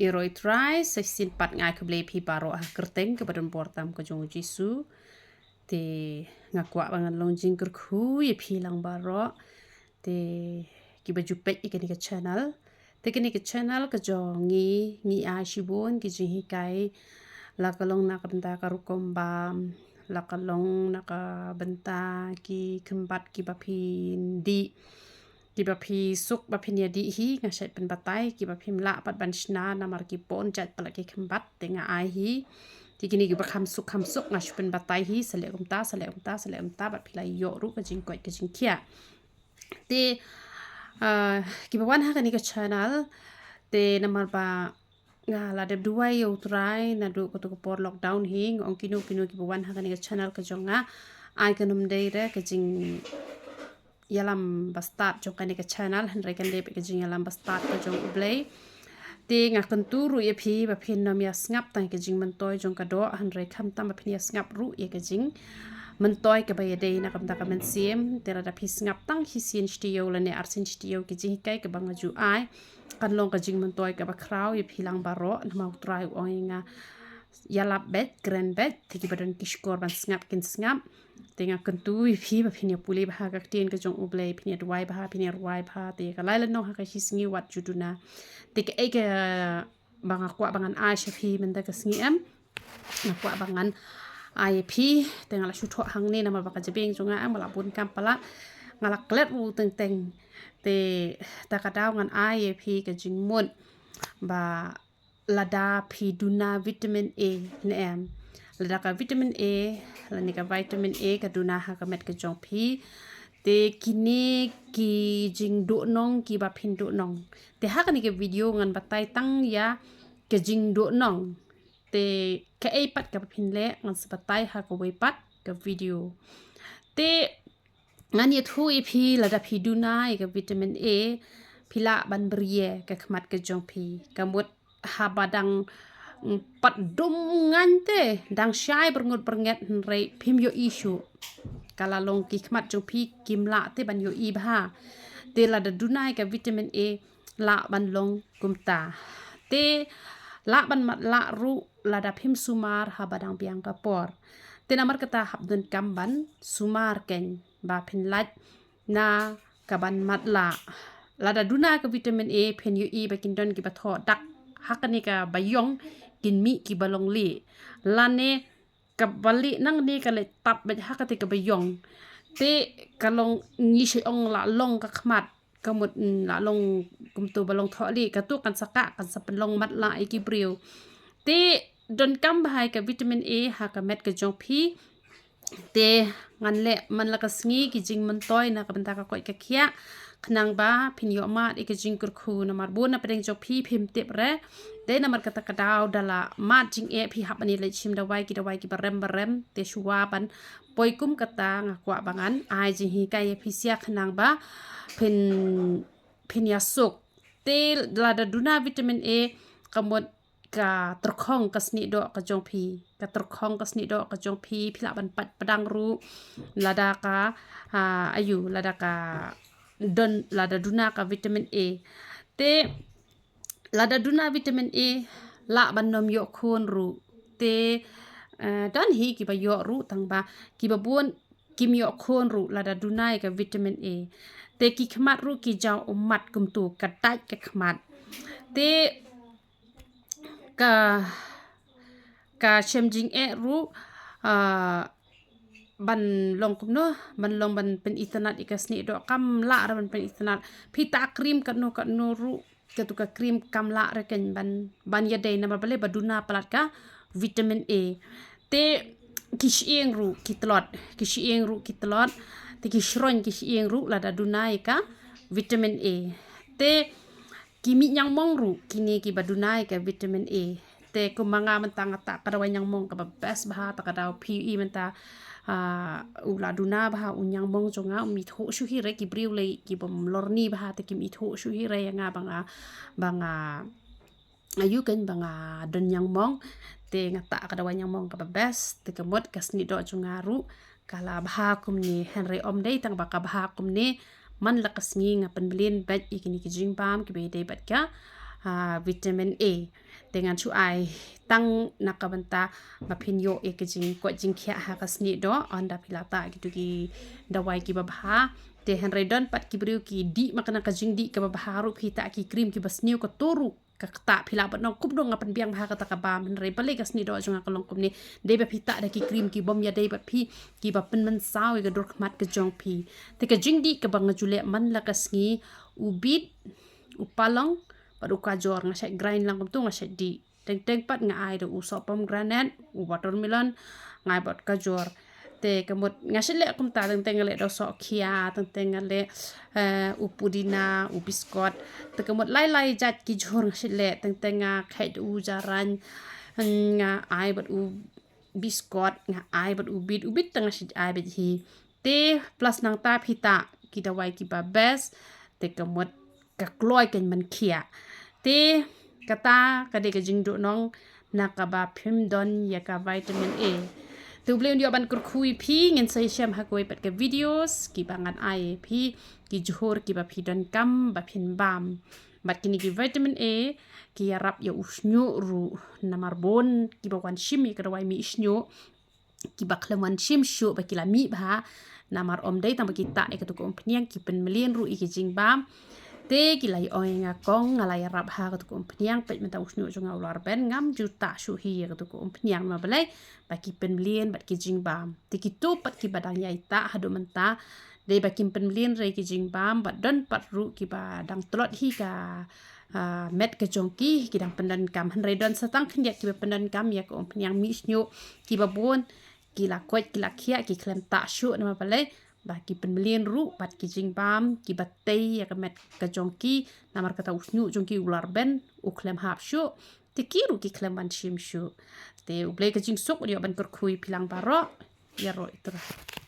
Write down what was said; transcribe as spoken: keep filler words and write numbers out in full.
Ïaroh ïa U Trai sa shisien pat. Nga ai khublei ïa phi baroh ha ka kyrteng kaba donbor tam ka jong U Jisu. Te nga kwah ba ngan long jingkyrkhu ïa phi lang baroh. Te kiba ju peit ïa kane ka channel. Te kane ka channel ka jong ngi, ngi ai shibun ki jinghikai, la ka long na ka bynta ka rukom bam, la ka long na ka bynta ki khynbat kiba phin dih, kiba phi suk ba phin ïa dih hi, nga shait pynbatai. Kiba phim lah pat ban shna namar ki bun jait palat ki khynbat, te nga ai hi. Te kine kiba kham suk kham suk nga shu pynbatai hi, sa leh kumta, sa leh kumta, sa leh kumta, bad phi la ïoh ruh ka jingkoit ka jingkhiah. Te, ah, kiba wan ha kane ka channel, te namar ba nga la dep duwai ïa U Trai naduh kato ka por lockdown hi, nga ong kino kino kiba wan ha kane ka channel ka jong nga, ai kan ym dei re ka jingïalam ba stad jong kane ka channel, hynrei kan dei beit ka jingïalam ba stad ka jong U Blei. Te nga kyntu ruh ïa phi ba phin ym ïa sngap tang ïa ka jingmyntoi jong ka doh, hynrei khamtam ba phin ïa sngap ruh ïa ka jingmyntoi kaba ïadei na ka bynta ka mynsiem. Te lada phi sngap tang shisien shi taïew lane arsien shi taïew ki jinghikai kaba nga ju ai, kan long ka jingmyntoi kaba khraw ïa phi lang baroh, namar U Trai u ong ïa nga, ïalap beit, kren beit, te kiba don ki shkor ban sngap kin sngap. Te nga kyntu ïa phi ba phin ïa pule bha ka ktien ka jong U Blei, phin ïa duwai bha, phin ïa rwai bha, te ka lai lynnong ha ka shi sngi wat ju duna. Te kaei kaba nga kwah ba ngan ai sha phi mynta ka sngi em, nga kwah ba ngan ai ïa phi. Te nga la shu thoh hangne namar ba ka jabieng jong nga em, nga la bun kam palat, nga la klet ruh teng teng. Te ta ka daw ngan ai ïa phi ka jingmut ba lada phi duna vitamin A ne em, lada ka vitamin A lane ka vitamin A ka duna ha ka met ka jong phi, te kine ki jingduhnong kiba phin duhnong. Te ha kane ka video ngan batai tang ïa ka jingduhnong. Te kaei pat kaba phin leh ngan sa batai ha kawei pat ka video. Te ngan ïathuh ïa phi, lada phi duna ïa ka vitamin A, phi lah ban brie ka khmat ka jong phi. Ka mut haba dang, mm, pat dum ngaiñ te, dang shai byrngut byrnget, hynrei phim ïohi shuh. Ka la long ki khmat jong phi kim lah te ban ïohi bha. Te lada duna ïa ka vitamin A, lah ban long kumta. Te lah ban matlah ruh lada phim sumar haba dang biang ka por. Te namar kata hap donkam ban sumar keiñ ba phin lait na ka ban matlah. Lada duna ka vitamin A, phin ïohi ba kin don kiba thoh dak ha kane kaba ïong, kin mih kiba long lieh. Lane kaba lieh nangne ka leh tap beit ha kata kaba ïong. Te ka long, ngi shait ong la long ka khmat, ka mut, mm, la long kumto ba long thoh lieh, kato kan sa kah, kan sa pynlong matlah ïa ki briew. Te donkam bha ïa ka vitamin A ha ka met ka jong phi. Te ngan leh man la ka sngi ki jingmyntoi na ka bynta ka koit ka khiah, khnang ba phin ïoh mad ïa ka jingkyrkhu, namar bun na pdeng jong phi phim tip re. Te namar kata ka daw da la mad jingeh phi hap ban ïaleit shim dawai, ki dawai kiba rem ba rem. Te shuwa ban poi kum kata nga kwah ba ngan ai jinghikai ïa phi sha khnang ba phin, phin ïasuk. Te lada duna vitamin A, ka mut ka tyrkhong ka snieh doh ka jong phi, ka tyrkhong ka snieh doh ka jong phi, phi lah ban pait pdang ruh. Lada ka, ah, ayu, lada ka don, lada duna ka vitamin A. Te lada duna vitamin A, lah ban ym ïoh khun ruh. Te, eh, don hi kiba ïoh ruh, tang ba kiba bun kim ïoh khun ruh lada duna ïa ka vitamin A. Te ki khmat ruh ki jaw ummat kumto, ka dait ka khmat. Te ka, ka shem jingeh ruh, ah, ban long kumno, ban long ban pynitynnad ïa ka snieh doh, kam lah re ban pynitynnad. Phi tah cream katno katno ruh, kato ka cream kam lah re keiñ ban, ban ïadei, namar balei, ba duna palat ka vitamin A. Te ki shyieng ruh ki tlot, ki shyieng ruh ki tlot, te ki shroiñ ki shyieng ruh lada duna ïa ka vitamin A. Te ki mih ñiangmong ruh kine kiba duna ïa ka vitamin A. Te kumba nga mynta nga tah ka dawai ñiangmong kaba best bha, ta ka daw phi ïohi mynta, ah, u la duna bha u ñiangmong jong nga, um ithuh shuh hi re, ki briew lei kibym lorni bha te kim ithuh shuh hi re ïa nga ba nga, ba nga, ayu, keiñ ba nga don ñiangmong. Te nga tah ka dawai ñiangmong kaba best, te ka mut ka snieh doh jong nga ruh ka la bha kumne, hynrei ym dei tang ba ka bha kumne, man la ka sngi nga pynbeit beit ïa kine ki jingbam kiba ïadei bad ka, ah, vitamin A. Te ngan shu ai tang na ka bynta ba phin ïoh ïa ka jingkoit jingkhiah ha ka snieh doh, ynda phi la tah kito ki dawai kiba bha. Te hynrei don pat ki briew ki dih ma ka na ka jingdih kaba bha ruh, phi tah ki cream kiba sniew, kato ruh ka ktah. Phi lah ban ong kumno nga pynbiang bha kata ka bam, hynrei balei ka snieh doh jong nga ka long kumne? Dei ba phi tah da ki cream ki bym ïadei bad phi, kiba pynmynsaw ïa ka dur khmat ka jong phi. Te ka jingdih kaba nga ju leh man la ka sngi, u bit, u palong bad u kajor, nga shait grind lang kumto, nga shait dih. Teng teng pat nga ai da u soh pomegranate, u watermelon, nga ai bad kajor. Te ka mut nga shait leh kumta, teng teng nga leh da u soh khia, teng teng nga leh, eh, u pudina, u biskot. Te ka mut lai lai jait ki jhur nga shait leh, teng teng nga khet da u jaraiñ, nga ai bad u biskot, nga ai bad u bit, u bit te nga shait ai bad hi. Te plus nangta phi tah ki dawai kiba best, te ka mut ka kloi kan man khiah. Te kata ka dei ka jingduhnong na kaba phim don ïa ka vitamin A. Te U Blei un ïoh ban kyrkhu ïa phi. Ngin sa ïashem ha kawei pat ka videos kiba ngan ai ïa phi ki jhur kiba phi donkam ba phin bam. Bad kine ki vitamin A ki ïarap ïa u shñiuh ruh, namar bun kiba wan shim ïa ka dawai mih shñiuh, kiba khlem wan shim shuh ba ki la mih bha, namar ym dei tang ba ki tah ïa kato ka umphniang, ki pynmlien ruh ïa ki jingbam. Te ki la ong ïa nga, kong, nga la ïarap ha kato ka umphniang, peit mynta u shñiuh jong nga u la rben, ngam ju tah shuh hi ïa kato ka umphniang, namar balei? Ba ki pynmlien bad ki jingbam. Te kito pat kiba dang ïai tah haduh mynta, dei ba kim pynmlien re ki jingbam, bad don pat ruh kiba dang tlot hi ka, ah, met ka jong ki, ki dang pyndonkam. Hynrei don sa tang khyndiat kiba pyndonkam ïa ka umphniang mih shñiuh, kiba bun ki la koit, ki la khiah, ki khlem tah shuh, namar balei? Ba ki pynmlien ruh bad ki jingbam kiba tei ïa ka met ka jong ki, namar kata u shñiuh jong ki u la rben, u khlem hap shuh, te ki ruh ki khlem wan shim shuh. Te U Blei ka jingsuk un ïoh ban kyrkhu ïa phi lang baroh. Ïaroh ïa U Trai.